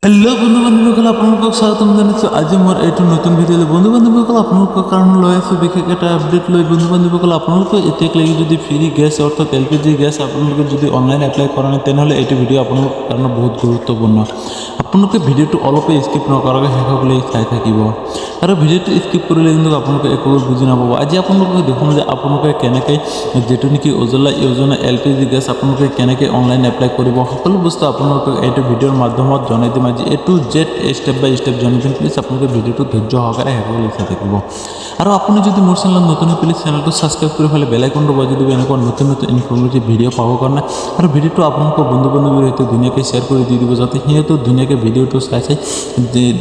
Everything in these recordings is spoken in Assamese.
হেল্ল' বন্ধু বান্ধৱীসকল, আপোনালোকক স্বাগতম জনাইছোঁ আজি মোৰ এইটো নতুন ভিডিঅ'লৈ। বন্ধু বান্ধৱীসকল, আপোনালোকৰ কাৰণে লৈ আছোঁ বিশেষ এটা আপডেট লৈ। বন্ধু বান্ধৱীসকল, আপোনালোকে এতিয়ালৈকে যদি ফ্ৰী গেছ অৰ্থাৎ এলপিজি গেছ আপোনালোকে যদি অনলাইন এপ্লাই কৰা নাই, তেনেহ'লে এইটো ভিডিঅ' আপোনালোকৰ কাৰণে বহুত গুৰুত্বপূৰ্ণ। আপোনালোকে ভিডিঅ'টো অলপো স্কিপ নকৰাকৈ শেষলৈ চাই থাকিব আৰু ভিডিঅ'টো স্কিপ কৰিলে কিন্তু আপোনালোকে একো বুজি নাপাব। আজি আপোনালোকক দেখোঁ যে আপোনালোকে কেনেকৈ যিটো নেকি উজ্জ্বলা যোজনা এলপিজি গেছ আপোনালোকে কেনেকৈ অনলাইন এপ্লাই কৰিব, সকলো বস্তু আপোনালোকক এইটো ভিডিঅ'ৰ মাধ্যমত জনাই দিম। আজি এ to Z step by step জনাই দিম। প্লিজ আপোনালোকে ভিডিঅ'টো ধৈৰ্য সহকাৰে শেষলৈ চাই থাকিব। আৰু আপুনি যদি মোৰ চেনেলত নতুন হয়, প্লিজ চেনেলটো ছাবস্ক্ৰাইব কৰি পেলাই বেল আইকনটো বজাই দিব এনেকুৱা নতুন নতুন ইনফৰ্মেটিভ ভিডিঅ' পাবৰ কাৰণে। আৰু ভিডিঅ'টো আপোনালোকৰ বন্ধু বান্ধৱীৰ সৈতে ধুনীয়াকৈ শ্বেয়াৰ কৰি দি দিব, যাতে সিহঁতেও ধুনীয়াকৈ ভিডিঅ'টো চাই চাই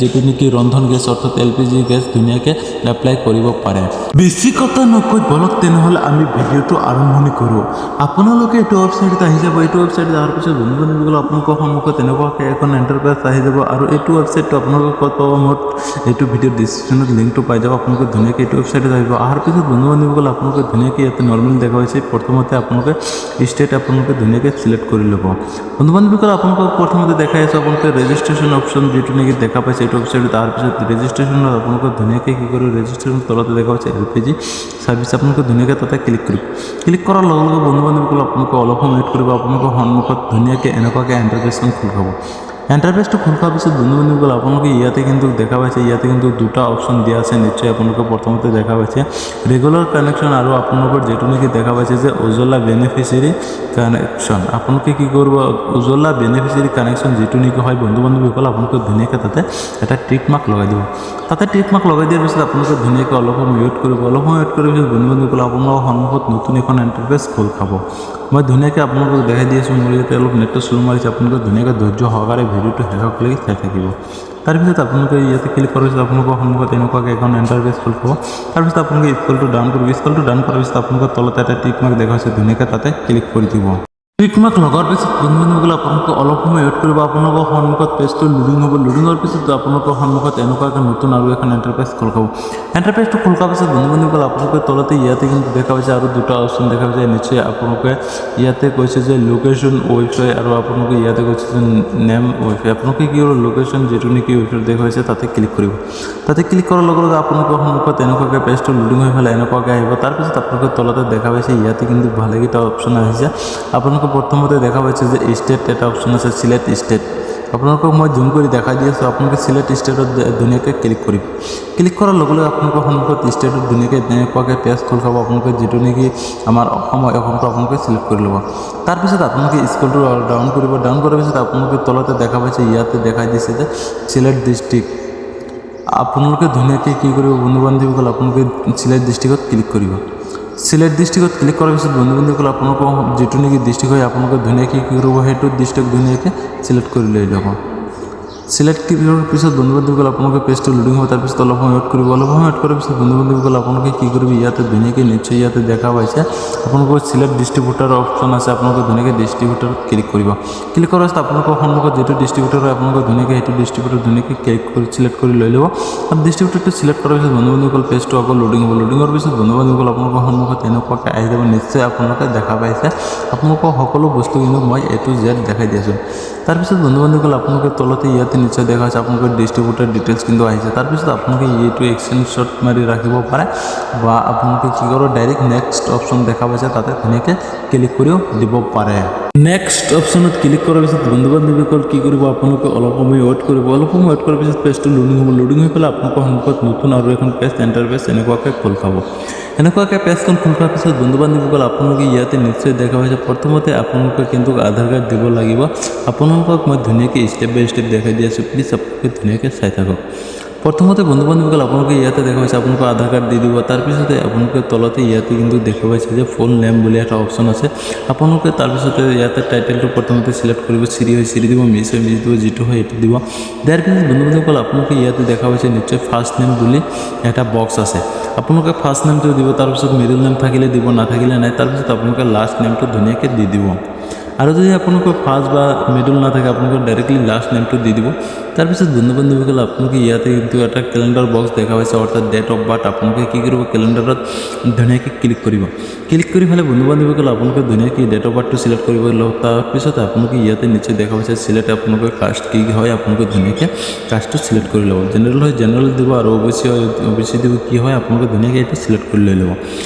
যিটো নেকি ৰন্ধন গেছ অৰ্থাৎ এলপিজি গেছ ধুনীয়াকৈ এপ্লাই কৰিব পাৰে। বেছি কথা নকৈ বলক তেনেহ'লে আমি ভিডিঅ'টো আৰম্ভণি কৰোঁ। আপোনালোকে এইটো ৱেবছাইটত আহি যাব। এইটো ৱেবছাইটত অহাৰ পিছত বন্ধু বান্ধৱীসকল, আপোনালোকৰ সন্মুখত তেনেকুৱাকৈ এখন ইণ্টাৰফেচ আহি যাব। আৰু এইটো ৱেবছাইটটো আপোনালোকে ক'ত পাব? মোৰ এইটো ভিডিঅ'ৰ ডিছক্ৰিপশ্যনত লিংকটো পাই যাব। আপোনালোকে ধুনীয়াকৈ এইটো ৱেবছাইটত আহিব। অহাৰ পিছত বন্ধু বান্ধৱীসকল, আপোনালোকে ধুনীয়াকৈ ইয়াতে নৰ্মেল দেখা হৈছে। প্ৰথমতে আপোনালোকে ষ্টেট আপোনালোকে ধুনীয়াকৈ চিলেক্ট কৰি ল'ব। বন্ধু বান্ধৱীসকল, আপোনালোকক প্ৰথমতে দেখাই আছোঁ, আপোনালোকে ৰেজিষ্ট্ৰেশ্যন অপশ্যন যিটো নেকি দেখা পাইছে এইটো ৱেবছাইটত। অহাৰ পিছত ৰেজিষ্ট্ৰেশ্যনত আপোনালোকে ধুনীয়াকৈ কি কৰিব, ৰেজিষ্ট্ৰেশ্যন তলতে দেখা পাইছে এলপিজি ছাৰ্ভিচ, আপোনালোকে ধুনীয়াকৈ তাতে ক্লিক কৰিব। ক্লিক কৰাৰ লগে লগে বন্ধু বান্ধৱীসকল, আপোনালোকে অলপ সময় ৱেইট কৰিব। আপোনালোকৰ সন্মুখত ধুনীয়াকৈ এনেকুৱাকৈ এণ্টাৰফেচখন খোল খাব। এণ্টাৰফেচটো খোল খোৱাৰ পিছত বন্ধু বান্ধৱীসকল, আপোনালোকে ইয়াতে কিন্তু দেখা পাইছে, ইয়াতে কিন্তু দুটা অপশ্যন দিয়া আছে। নিশ্চয় আপোনালোকে প্ৰথমতে দেখা পাইছে ৰেগুলাৰ কানেকশ্যন আৰু আপোনালোকৰ যিটো নেকি দেখা পাইছে যে উজ্জ্বলা বেনিফিচিয়াৰী কানেকশ্যন। আপোনালোকে কি কৰিব, উজ্জ্বলা বেনিফিচিয়াৰী কানেকশ্যন যিটো নেকি হয় বন্ধু বান্ধৱীসকল, আপোনালোকে ধুনীয়াকৈ তাতে এটা টিক মাৰ্ক লগাই দিব। তাতে টিক মাৰ্ক লগাই দিয়াৰ পিছত আপোনালোকে ধুনীয়াকৈ অলপ সময় ৱেইট কৰিব। অলপ সময় ৱেইট কৰাৰ পিছত বন্ধু বান্ধৱীসকল, আপোনালোকৰ সন্মুখত নতুন এখন ইণ্টাৰফেচ খোল খাব। মই ধুনীয়াকৈ আপোনালোকক দেখাই দি আছোঁ। মোৰ ইয়াতে অলপ নেটটো শ্ল' মাৰিছে। আপোনালোকে ধুনীয়াকৈ ধৈৰ্য সহকাৰে ভিডিঅ'টো শেষলৈকে চাই থাকিব। তাৰপিছত আপোনালোকে ইয়াতে ক্লিক কৰাৰ পিছত আপোনালোকৰ সন্মুখত এনেকুৱাকৈ এখন ইণ্টাৰফেচ খোল খাব। তাৰপিছত আপোনালোকে স্ক্ৰলটো ডাউন কৰিব। স্ক্ৰলটো ডাউন কৰাৰ পিছত আপোনালোকৰ তলতে এটা টিক মাৰ্ক দেখা হৈছে, ধুনীয়াকৈ তাতে ক্লিক কৰি দিব। টিক মাৰ্ক লগাৰ পিছত বন্ধু বান্ধৱীসকল, আপোনালোকে অলপ সময় ৱেইট কৰিব। আপোনালোকৰ সন্মুখত পেজটো লোডিং হ'ব। লোডিঙৰ পিছত আপোনালোকৰ সন্মুখত এনেকুৱাকৈ নতুন আৰু এখন ইণ্টাৰফেচ খোল খাব। ইণ্টাৰফেচটো খোল খোৱাৰ পিছত বন্ধু বান্ধৱীসকল, আপোনালোকে তলতে ইয়াতে কিন্তু দেখা পাইছে আৰু দুটা অপশ্যন দেখা পাইছে। নিশ্চয় আপোনালোকে ইয়াতে কৈছে যে লোকেশ্যন ৱাইফাই আৰু আপোনালোকে ইয়াতে কৈছে যে নেম ৱাইফাই। আপোনালোকে কি কৰিব, লোকেশ্যন যিটো নেকি ৱাইফাই দেখুৱাইছে তাতে ক্লিক কৰিব। তাতে ক্লিক কৰাৰ লগে লগে আপোনালোকৰ সন্মুখত এনেকুৱাকৈ পেজটো লোডিং হৈ পেলাই এনেকুৱাকৈ আহিব। তাৰপিছত আপোনালোকে তলতে দেখা পাইছে, ইয়াতে কিন্তু ভালেকেইটা অপশ্যন আহিছে। আপোনালোকে প্ৰথমতে দেখা পাইছে যে ষ্টেট এটা অপশ্যন আছে, চিলেক্ট ষ্টেট। আপোনালোকক মই জুম কৰি দেখাই দি আছোঁ। আপোনালোকে চিলেক্ট ষ্টেটত ধুনীয়াকৈ ক্লিক কৰিব। ক্লিক কৰাৰ লগে লগে আপোনালোকৰ সন্মুখত ষ্টেটত ধুনীয়াকৈ তেনেকুৱাকৈ পেজ খোল খাব। আপোনালোকে যিটো নেকি আমাৰ অসম হয়, অসমটো আপোনালোকে চিলেক্ট কৰি ল'ব। তাৰপিছত আপোনালোকে স্ক্ৰলটো ডাউন কৰিব। ডাউন কৰাৰ পিছত আপোনালোকে তলতে দেখা পাইছে, ইয়াতে দেখাই দিছে যে চিলেক্ট ডিষ্ট্ৰিক্ট। আপোনালোকে ধুনীয়াকৈ কি কৰিব বন্ধু বান্ধৱীসকল, আপোনালোকে চিলেক্ট ডিষ্ট্ৰিক্টত ক্লিক কৰিব। চিলেক্ট ডিষ্ট্ৰিক্টত ক্লিক কৰাৰ পিছত বন্ধু বান্ধৱীসকল, আপোনালোকৰ যিটো নেকি ডিষ্ট্ৰিক্ট হয়, আপোনালোকে ধুনীয়াকৈ কি কৰিব, সেইটো ডিষ্ট্ৰিক্ট ধুনীয়াকৈ চিলেক্ট কৰি লৈ ল'ব। চিলেক্ট কৰাৰ পিছত বন্ধু বান্ধৱীসকল, আপোনালোকে পেজটো লোডিং হ'ব। তাৰপিছত অলপ সময় ৱেইট কৰিব। অলপ সময় ৱেইট কৰাৰ পিছত বন্ধু বান্ধৱীসকল, আপোনালোকে কি কৰিব, ইয়াতে ধুনীয়াকৈ নিশ্চয় ইয়াতে দেখা পাইছে, আপোনালোকৰ চিলেক্ট ডিষ্ট্ৰিবিউটাৰ অপশ্যন আছে। আপোনালোকে ধুনীয়াকৈ ডিষ্ট্ৰিবিউটাৰত ক্লিক কৰিব। ক্লিক কৰাৰ পিছত আপোনালোকৰ সন্মুখত যিটো ডিষ্ট্ৰিবিউটাৰ হয়, আপোনালোকে ধুনীয়াকৈ সেইটো ডিষ্ট্ৰিবিউটাৰ ধুনীয়াকৈ ক্লিক কৰি চিলেক্ট কৰি লৈ ল'ব। আৰু ডিষ্ট্ৰিবিউটাৰটো চিলেক্ট কৰাৰ পিছত বন্ধু বান্ধৱীসকল, পেজটো আকৌ লোডিং হ'ব। লোডিঙৰ পিছত বন্ধু বান্ধৱীসকল, আপোনালোকৰ সন্মুখত এনেকুৱাকৈ আহি যাব। নিশ্চয় আপোনালোকে দেখা পাইছে। আপোনালোকৰ সকলো বস্তু কিন্তু মই এ টু জেড দেখাই দি আছোঁ। তাৰপিছত বন্ধু বান্ধৱীসকল, আপোনালোকে তলতে ইয়াতে নিশ্চয় দেখা হৈছে, আপোনালোকৰ ডিষ্ট্ৰিবিউটাৰ ডিটেইলছ কিন্তু আহিছে। তাৰপিছত আপোনালোকে এইটো স্ক্ৰীনশ্বট মাৰি ৰাখিব পাৰে বা আপোনালোকে কি কৰিব, ডাইৰেক্ট নেক্সট অপশ্যন দেখা পাইছে, তাতে ধুনীয়াকৈ ক্লিক কৰিও দিব পাৰে। নেক্সট অপশ্যনত ক্লিক কৰাৰ পিছত বন্ধু বান্ধৱীসকল, কি কৰিব, আপোনালোকে অলপ সময় ৱেইট কৰিব। অলপ সময় ৱেইট কৰাৰ পিছত পেজটো লোডিং হ'ব। লোডিং হৈ পেলাই আপোনালোকৰ সন্মুখত নতুন আৰু এখন পেজ ইণ্টাৰফেচ এনেকুৱাকৈ খোল খাব। এনেকুৱাকৈ পেজখন খোল খোৱাৰ পিছত বন্ধু বান্ধৱীসকল, আপোনালোকে ইয়াতে নিশ্চয় দেখা পাইছে, প্ৰথমতে আপোনালোকে কিন্তু আধাৰ কাৰ্ড দিব লাগিব। আপোনালোকক মই ধুনীয়াকৈ ষ্টেপ বাই ষ্টেপ দেখাই দি আছোঁ। প্লিজ আপোনালোকে ধুনীয়াকৈ চাই থাকক। প্ৰথমতে বন্ধু বান্ধৱীসকল, আপোনালোকে ইয়াতে দেখা পাইছে, আপোনালোকে আধাৰ কাৰ্ড দি দিব। তাৰপিছতে আপোনালোকে তলতে ইয়াতে কিন্তু দেখা পাইছে যে ফুল নেম বুলি এটা অপশ্যন আছে। আপোনালোকে তাৰপিছতে ইয়াতে টাইটেলটো প্ৰথমতে চিলেক্ট কৰিব। শ্ৰী হয় শ্ৰী দিব, মিছ হয় মিছ দিব, যিটো হয় সেইটো দিব। দিয়াৰ পিছত বন্ধু বান্ধৱীসকল, আপোনালোকে ইয়াতে দেখা পাইছে নিশ্চয় ফাৰ্ষ্ট নেম বুলি এটা বক্স আছে। আপোনালোকে ফাৰ্ষ্ট নেমটো দিব। তাৰপিছত মিডল নেম থাকিলে দিব, নাথাকিলে নাই। তাৰপিছত আপোনালোকে লাষ্ট নেমটো ধুনীয়াকৈ দি দিব। আৰু যদি আপোনালোকৰ ফাৰ্ষ্ট বা মিডল নাথাকে, আপোনালোকে ডাইৰেক্টলি লাষ্ট নেমটো দি দিব। তাৰপিছত বন্ধু বান্ধৱীসকল, আপোনালোকে ইয়াতে কিন্তু এটা কেলেণ্ডাৰ বক্স দেখা পাইছে, অৰ্থাৎ ডেট অফ বাৰ্থ। আপোনালোকে কি কৰিব? কেলেণ্ডাৰত ধুনীয়াকৈ ক্লিক কৰিব। ক্লিক কৰি পেলাই বন্ধু বান্ধৱীসকল, আপোনালোকে ধুনীয়াকৈ ডেট অফ বাৰ্থটো চিলেক্ট কৰিব। তাৰপিছত আপোনালোকে ইয়াতে নিশ্চয় দেখা পাইছে চিলেক্ট আপোনালোকৰ কাষ্ট কি হয়। আপোনালোকে ধুনীয়াকৈ কাষ্টটো চিলেক্ট কৰি ল'ব। জেনেৰেল হয় জেনেৰেল দিব আৰু অ' বি চি হয় অ' বি চি দিব। কি হয়, আপোনালোকে ধুনীয়াকৈ এইটো চিলেক্ট কৰি লৈ ল'ব।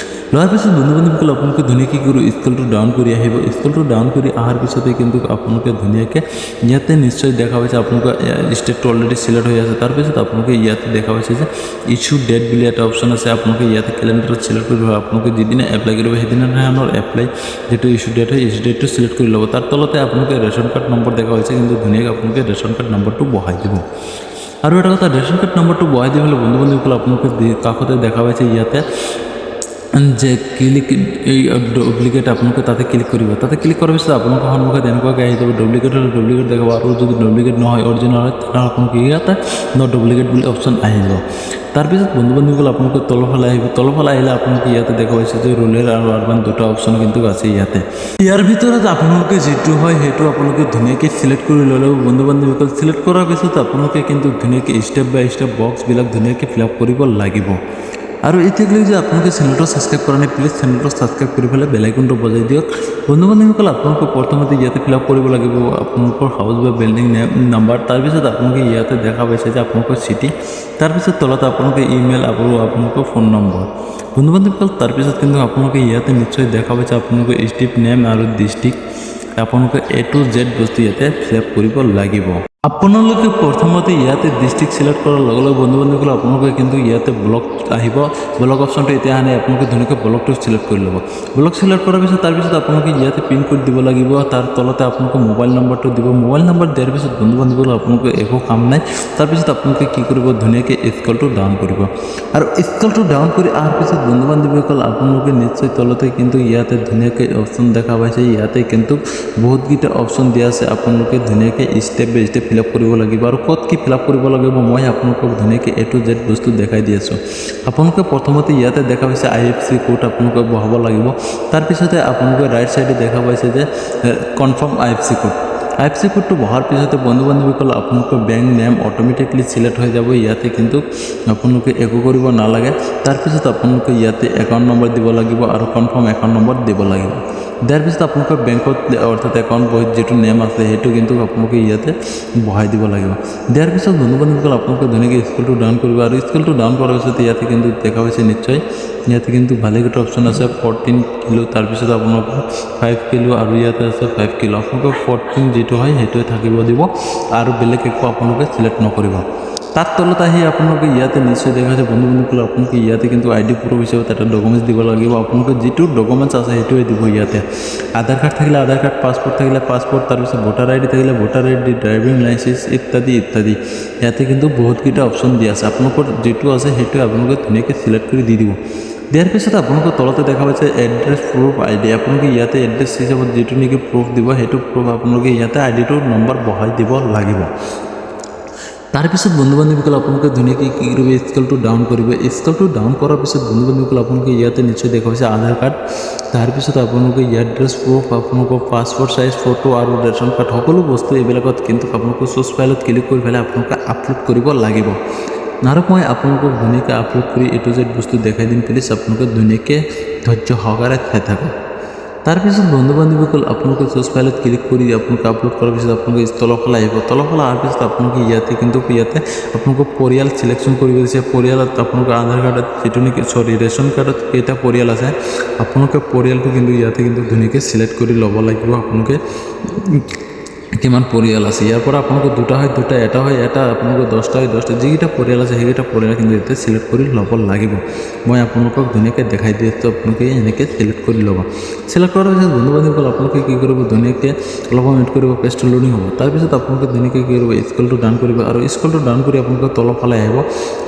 লোৱাৰ পিছত বন্ধু বান্ধৱীসকল, আপোনালোকে ধুনীয়াকৈ কি কৰিব? স্ক্ৰলটো ডাউন কৰি আহিব। স্ক্ৰলটো ডাউন কৰি অহাৰ পিছতে কিন্তু আপোনালোকে ধুনীয়াকৈ ইয়াতে নিশ্চয় দেখা পাইছে, আপোনালোকৰ ষ্টেটটো অলৰেডি চিলেক্ট হৈ আছে। তাৰপিছত আপোনালোকে ইয়াতে দেখা পাইছে যে ইছ্যু ডেট বুলি এটা অপশ্যন আছে। আপোনালোকে ইয়াতে কেলেণ্ডাৰত চিলেক্ট কৰিব। আপোনালোকে যিদিনা এপ্লাই কৰিব, সেইদিনাখনৰ এপ্লাই যিটো ইছ্যু ডেট হয়, ইছ্যু ডেটটো চিলেক্ট কৰি ল'ব। তাৰ তলতে আপোনালোকে ৰেচন কাৰ্ড নম্বৰ দেখা হৈছে, কিন্তু ধুনীয়াকৈ আপোনালোকে ৰেচন কাৰ্ড নম্বৰটো বহাই দিব। আৰু এটা কথা, ৰেচন কাৰ্ড নম্বৰটো বহাই দি পেলাই বন্ধু বান্ধৱীসকল, আপোনালোকে কাষতে দেখা পাইছে ইয়াতে যে ক্লিক এই ডুপ্লিকেট, আপোনালোকে তাতে ক্লিক কৰিব। তাতে ক্লিক কৰাৰ পিছত আপোনালোকৰ সন্মুখত এনেকুৱাকৈ আহি যাব। ডুপ্লিকেট হ'লে ডুপ্লিকেট দেখাব আৰু যদি ডুপ্লিকেট নহয়, অৰিজিনেল হয়, তেনেহ'লে আপোনালোকে ইয়াতে not duplicate বুলি অপশ্যন আহি যাব। তাৰপিছত বন্ধু বান্ধৱীসকল, আপোনালোকে তলফালে আহিব। তলফালে আহিলে আপোনালোকে ইয়াতে দেখা পাইছে যে ৰুৰেল আৰু আৰবান দুটা অপশ্যন কিন্তু আছে ইয়াতে। ইয়াৰ ভিতৰত আপোনালোকে যিটো হয়, সেইটো আপোনালোকে ধুনীয়াকৈ চিলেক্ট কৰি লৈ ল'ব। বন্ধু বান্ধৱীসকল, চিলেক্ট কৰাৰ পিছত আপোনালোকে কিন্তু ধুনীয়াকৈ ষ্টেপ বাই ষ্টেপ বক্সবিলাক ধুনীয়াকৈ ফিল আপ কৰিব লাগিব। আৰু এতিয়ালৈকে যদি আপোনালোকে চেনেলটো ছাবস্ক্ৰাইব কৰা নাই, প্লিজ চেনেলটো ছাবস্ক্ৰাইব কৰি পেলাই বেল আইকনটো বজাই দিয়ক। বন্ধু বান্ধৱীসকল, আপোনালোকে প্ৰথমতে ইয়াতে ফিল আপ কৰিব লাগিব আপোনালোকৰ হাউচ বা বিল্ডিং নেম নাম্বাৰ। তাৰপিছত আপোনালোকে ইয়াতে দেখা পাইছে যে আপোনালোকৰ চিটি, তাৰপিছত তলত আপোনালোকে ইমেইল আৰু আপোনালোকৰ ফোন নম্বৰ। বন্ধু বান্ধৱীসকল, তাৰপিছত কিন্তু আপোনালোকে ইয়াতে নিশ্চয় দেখা পাইছে আপোনালোকৰ ষ্ট্ৰীট নেম আৰু ডিষ্ট্ৰিক্ট। আপোনালোকে এ টু জেড বস্তু ইয়াতে ফিল আপ কৰিব লাগিব। আপোনালোকে প্ৰথমতে ইয়াতে ডিষ্ট্ৰিক্ট চিলেক্ট কৰাৰ লগে লগে বন্ধু বান্ধৱীসকল, আপোনালোকে কিন্তু ইয়াতে ব্লক আহিব। ব্লক অপশ্যনটো এতিয়া আনে, আপোনালোকে ধুনীয়াকৈ ব্লকটো চিলেক্ট কৰি ল'ব। ব্লক চিলেক্ট কৰাৰ পিছত, তাৰপিছত আপোনালোকে ইয়াতে পিন কোড দিব লাগিব। তাৰ তলতে আপোনালোকে মোবাইল নম্বৰটো দিব। মোবাইল নম্বৰ দিয়াৰ পিছত বন্ধু বান্ধৱীসকল, আপোনালোকে একো কাম নাই। তাৰপিছত আপোনালোকে কি কৰিব? ধুনীয়াকৈ স্ক্ৰলটো ডাউন কৰিব। আৰু স্ক্ৰলটো ডাউন কৰি অহাৰ পিছত বন্ধু বান্ধৱীসকল, আপোনালোকে নিশ্চয় তলতে কিন্তু ইয়াতে ধুনীয়াকৈ অপশ্যন দেখা পাইছে। ইয়াতে কিন্তু বহুতকেইটা অপশ্যন দিয়া আছে। আপোনালোকে ধুনীয়াকৈ ষ্টেপ বাই ষ্টেপ ফিল আপ কৰিব লাগিব। আৰু ক'ত কি ফিল আপ কৰিব লাগিব, মই আপোনালোকক ধুনীয়াকৈ এ টু জেড বস্তু দেখাই দি আছোঁ। আপোনালোকে প্ৰথমতে ইয়াতে দেখা পাইছে আইএফএছচি কোড, আপোনালোকে বহাব লাগিব। তাৰপিছতে আপোনালোকে ৰাইট ছাইডে দেখা পাইছে যে কনফাৰ্ম আইএফএছচি কোড। আইএফএছচি কোডটো বহাৰ পিছতে বন্ধু বান্ধৱীসকল, আপোনালোকৰ বেংক নেম অট'মেটিকলি চিলেক্ট হৈ যাব। ইয়াতে কিন্তু আপোনালোকে একো কৰিব নালাগে। তাৰপিছত আপোনালোকে ইয়াতে একাউণ্ট নম্বৰ দিব লাগিব আৰু কনফাৰ্ম একাউণ্ট নম্বৰ দিব লাগিব। দিয়াৰ পিছত আপোনালোকৰ বেংকত অৰ্থাৎ একাউণ্ট বহীত যিটো নেম আছে, সেইটো কিন্তু আপোনালোকে ইয়াতে বহাই দিব লাগিব। দিয়াৰ পিছত বন্ধু বান্ধৱীসকল, আপোনালোকে ধুনীয়াকৈ স্ক্ৰলটো ডাউন কৰিব। আৰু স্ক্ৰলটো ডাউন কৰাৰ পিছত ইয়াতে কিন্তু দেখা পাইছে নিশ্চয়, ইয়াতে কিন্তু ভালেকেইটা অপশ্যন আছে। 14 কিলো, তাৰপিছত আপোনালোকৰ 5 কিলো আৰু ইয়াতে আছে 5 কিলো। আপোনালোকৰ 14 যিটো হয়, সেইটোৱে থাকিব দিব আৰু বেলেগ একো আপোনালোকে চিলেক্ট নকৰিব। তাৰ তলত আহি আপোনালোকে ইয়াতে নিশ্চয় দেখা আছে বন্ধু বান্ধৱীসকল, আপোনালোকে ইয়াতে কিন্তু আই ডি প্ৰুফ হিচাপে এটা ডকুমেণ্টছ দিব লাগিব। আপোনালোকে যিটো ডকুমেণ্টছ আছে, সেইটোৱে দিব ইয়াতে। আধাৰ কাৰ্ড থাকিলে আধাৰ কাৰ্ড, পাছপৰ্ট থাকিলে পাছপৰ্ট, তাৰপিছত ভোটাৰ আই ডি থাকিলে ভোটাৰ আই ডি, ড্ৰাইভিং লাইচেঞ্চ ইত্যাদি ইত্যাদি। ইয়াতে কিন্তু বহুতকেইটা অপশ্যন দিয়া আছে। আপোনালোকৰ যিটো আছে, সেইটোৱে আপোনালোকে ধুনীয়াকৈ চিলেক্ট কৰি দি দিব। দিয়াৰ পিছত আপোনালোকৰ তলতে দেখা পাইছে এড্ৰেছ প্ৰুফ আই ডি। আপোনালোকে ইয়াতে এড্ৰেছ হিচাপত যিটো নেকি প্ৰুফ দিব, সেইটো প্ৰুফ আপোনালোকে ইয়াতে আই ডিটোৰ নম্বৰ বহাই দিব লাগিব। তাৰপিছত বন্ধু বান্ধৱীসকল, আপোনালোকে ধুনীয়াকৈ কি কৰিব? স্ক্ৰলটো ডাউন কৰিব। স্ক্ৰলটো ডাউন কৰাৰ পিছত বন্ধু বান্ধৱীসকল, আপোনালোকে ইয়াতে নিশ্চয় দেখা পাইছে আধাৰ কাৰ্ড, তাৰপিছত আপোনালোকে এড্ৰেছ প্ৰুফ, আপোনালোকৰ পাছপৰ্ট চাইজ ফটো আৰু ৰেচন কাৰ্ড, সকলো বস্তু এইবিলাকত কিন্তু আপোনালোকৰ চুজ ফাইলত ক্লিক কৰি পেলাই আপোনালোকে আপলোড কৰিব লাগিব। আৰু মই আপোনালোকক ধুনীয়াকৈ আপলোড কৰি এ টু জেড বস্তু দেখাই দিম। প্লিজ আপোনালোকে ধুনীয়াকৈ ধৈৰ্য সহকাৰে চাই থাকক। তাৰপিছত বন্ধু বান্ধৱীসকল, আপোনালোকে চুজ ফাইলত ক্লিক কৰি আপোনালোকে আপলোড কৰাৰ পিছত আপোনালোকে তলফালে আহিব। তলফালে অহাৰ পিছত আপোনালোকে ইয়াতে কিন্তু ইয়াতে আপোনালোকৰ পৰিয়াল চিলেকশ্যন কৰিব দিছে। পৰিয়ালত আপোনালোকৰ আধাৰ কাৰ্ডত যিটো নেকি, চৰি, ৰেচন কাৰ্ডত কেইটা পৰিয়াল আছে, আপোনালোকে পৰিয়ালটো কিন্তু ইয়াতে কিন্তু ধুনীয়াকৈ চিলেক্ট কৰি ল'ব লাগিব। আপোনালোকে কিমান পৰিয়াল আছে, ইয়াৰ পৰা আপোনালোকৰ দুটা হয় দুটা, এটা হয় এটা, আপোনালোকৰ 10টা হয় 10টা, যিকেইটা পৰিয়াল আছে, সেইকেইটা পৰিয়াল কিন্তু ইয়াতে চিলেক্ট কৰি ল'ব লাগিব। মই আপোনালোকক ধুনীয়াকৈ দেখাই দি আছোঁ। আপোনালোকে এনেকৈ চিলেক্ট কৰি ল'ব। চিলেক্ট কৰাৰ পিছত বন্ধু বান্ধৱীসকল, আপোনালোকে কি কৰিব? ধুনীয়াকৈ অলপ ৱেইট কৰিব, পেজটো লোডিং হ'ব। তাৰপিছত আপোনালোকে ধুনীয়াকৈ কি কৰিব? স্ক্ৰলটো ডাউন কৰিব। আৰু স্ক্ৰলটো ডাউন কৰি আপোনালোকে তলফালে আহিব।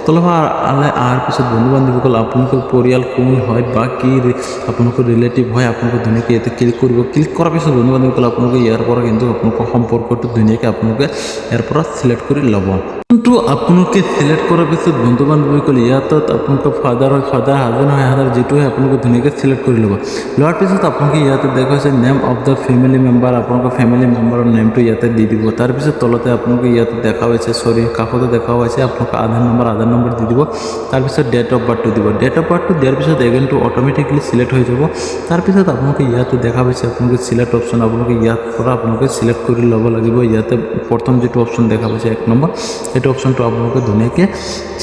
তলফালে অহাৰ পিছত বন্ধু বান্ধৱীসকল, আপোনালোকৰ পৰিয়াল কোন হয় বা কি আপোনালোকৰ ৰিলেটিভ হয়, আপোনালোকে ধুনীয়াকৈ ইয়াতে ক্লিক কৰিব। ক্লিক কৰাৰ পিছত বন্ধু বান্ধৱীসকল, আপোনালোকে ইয়াৰ পৰা কিন্তু আপোনালোকৰ সম্পৰ্কটো ধুনীয়াকৈ আপোনালোকে ইয়াৰ পৰা চিলেক্ট কৰি ল'ব। কিন্তু আপোনালোকে চিলেক্ট কৰাৰ পিছত, বন্ধু বান্ধৱীসকল, ইয়াত আপোনালোকৰ ফাদাৰ হয় ফাদাৰ, হাজবেণ্ড হয় হাজবেণ্ড, যিটো হয় আপোনালোকে ধুনীয়াকৈ চিলেক্ট কৰি ল'ব। লোৱাৰ পিছত আপোনালোকে ইয়াতে দেখুৱাইছে name of the family member। আপোনালোকৰ ফেমিলি মেম্বাৰৰ নেমটো ইয়াতে দি দিব। তাৰপিছত তলতে আপোনালোকে ইয়াতে দেখা পাইছে, চৰি, কাষতে দেখা পাইছে আপোনালোকে আধাৰ নম্বৰ, আধাৰ নম্বৰ দি দিব। তাৰপিছত ডেট অফ বাৰ্থটো দিব। ডেট অফ বাৰ্থটো দিয়াৰ পিছত এগেইনটো অট'মেটিকলি চিলেক্ট হৈ যাব। তাৰপিছত আপোনালোকে ইয়াতে দেখা পাইছে আপোনালোকে চিলেক্ট অপশ্যন, আপোনালোকে ইয়াৰ পৰা আপোনালোকে চিলেক্ট কৰি ল'ব লাগিব। ইয়াতে প্ৰথম যিটো অপশ্যন দেখা পাইছে 1 নম্বৰ, সেইটো অপশ্যনটো আপোনালোকে ধুনীয়াকৈ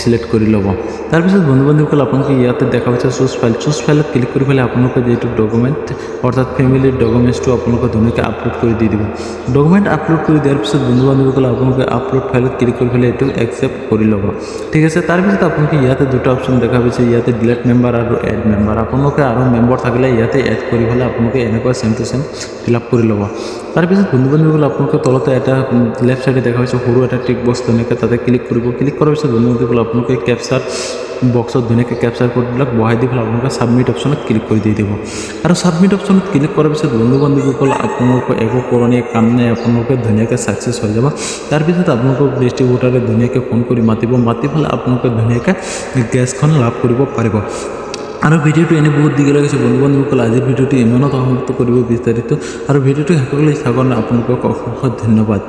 চিলেক্ট কৰি ল'ব। তাৰপিছত বন্ধু বান্ধৱীসকল, আপোনালোকে ইয়াতে দেখা পাইছে চুজ ফাইল। চুজ ফাইলত ক্লিক কৰি পেলাই আপোনালোকে যিটো ডকুমেণ্ট, অৰ্থাৎ ফেমিলিৰ ডকুমেণ্টছটো আপোনালোকে ধুনীয়াকৈ আপলোড কৰি দি দিব। ডকুমেণ্ট আপলোড কৰি দিয়াৰ পিছত, বন্ধু বান্ধৱীসকল, আপোনালোকে আপলোড ফাইলত ক্লিক কৰি পেলাই এইটো একচেপ্ট কৰি ল'ব, ঠিক আছে। তাৰপিছত আপোনালোকে ইয়াতে দুটা অপশ্যন দেখা পাইছে, ইয়াতে ডিলেট মেম্বাৰ আৰু এড মেম্বাৰ। আপোনালোকে আৰু মেম্বাৰ থাকিলে ইয়াতে এড কৰি পেলাই আপোনালোকে এনেকুৱা same to same fill up কৰি ল'ব। তাৰপিছত বন্ধু বান্ধৱীসকল, আপোনালোকে তলতে এটা লেফ্ট চাইডে দেখা পাইছে সৰু এটা টিক বক্স, ধুনীয়াকৈ তাতে ক্লিক কৰিব। ক্লিক কৰাৰ পিছত, বন্ধু বান্ধৱীসকল, আপোনালোকে কেপচাৰ বক্সত ধুনীয়াকৈ কেপচাৰ কোডবিলাক বহাই দি পেলাই আপোনালোকে ছাবমিট অপশ্যনত ক্লিক কৰি দি দিব। আৰু ছাবমিট অপশ্যনত ক্লিক কৰাৰ পিছত, বন্ধু বান্ধৱীসকল, আপোনালোকৰ একো কৰণীয় কাম নাই, আপোনালোকে ধুনীয়াকৈ ছাকচেছ হৈ যাব। তাৰপিছত আপোনালোকক ডিষ্ট্ৰিবিউটাৰে ধুনীয়াকৈ ফোন কৰি মাতিব। মাতি পেলাই আপোনালোকে ধুনীয়াকৈ গেছখন লাভ কৰিব পাৰিব। আৰু ভিডিঅ'টো এনেই বহুত দীঘল হৈ গৈছে। বন্ধু বান্ধৱীসকল, আজিৰ ভিডিঅ'টো ইমানত সমাপ্ত কৰিব বিচাৰিছোঁ আৰু ভিডিঅ'টো শেষলৈ চাবৰ কাৰণে আপোনালোকক অসংখ্য ধন্যবাদ।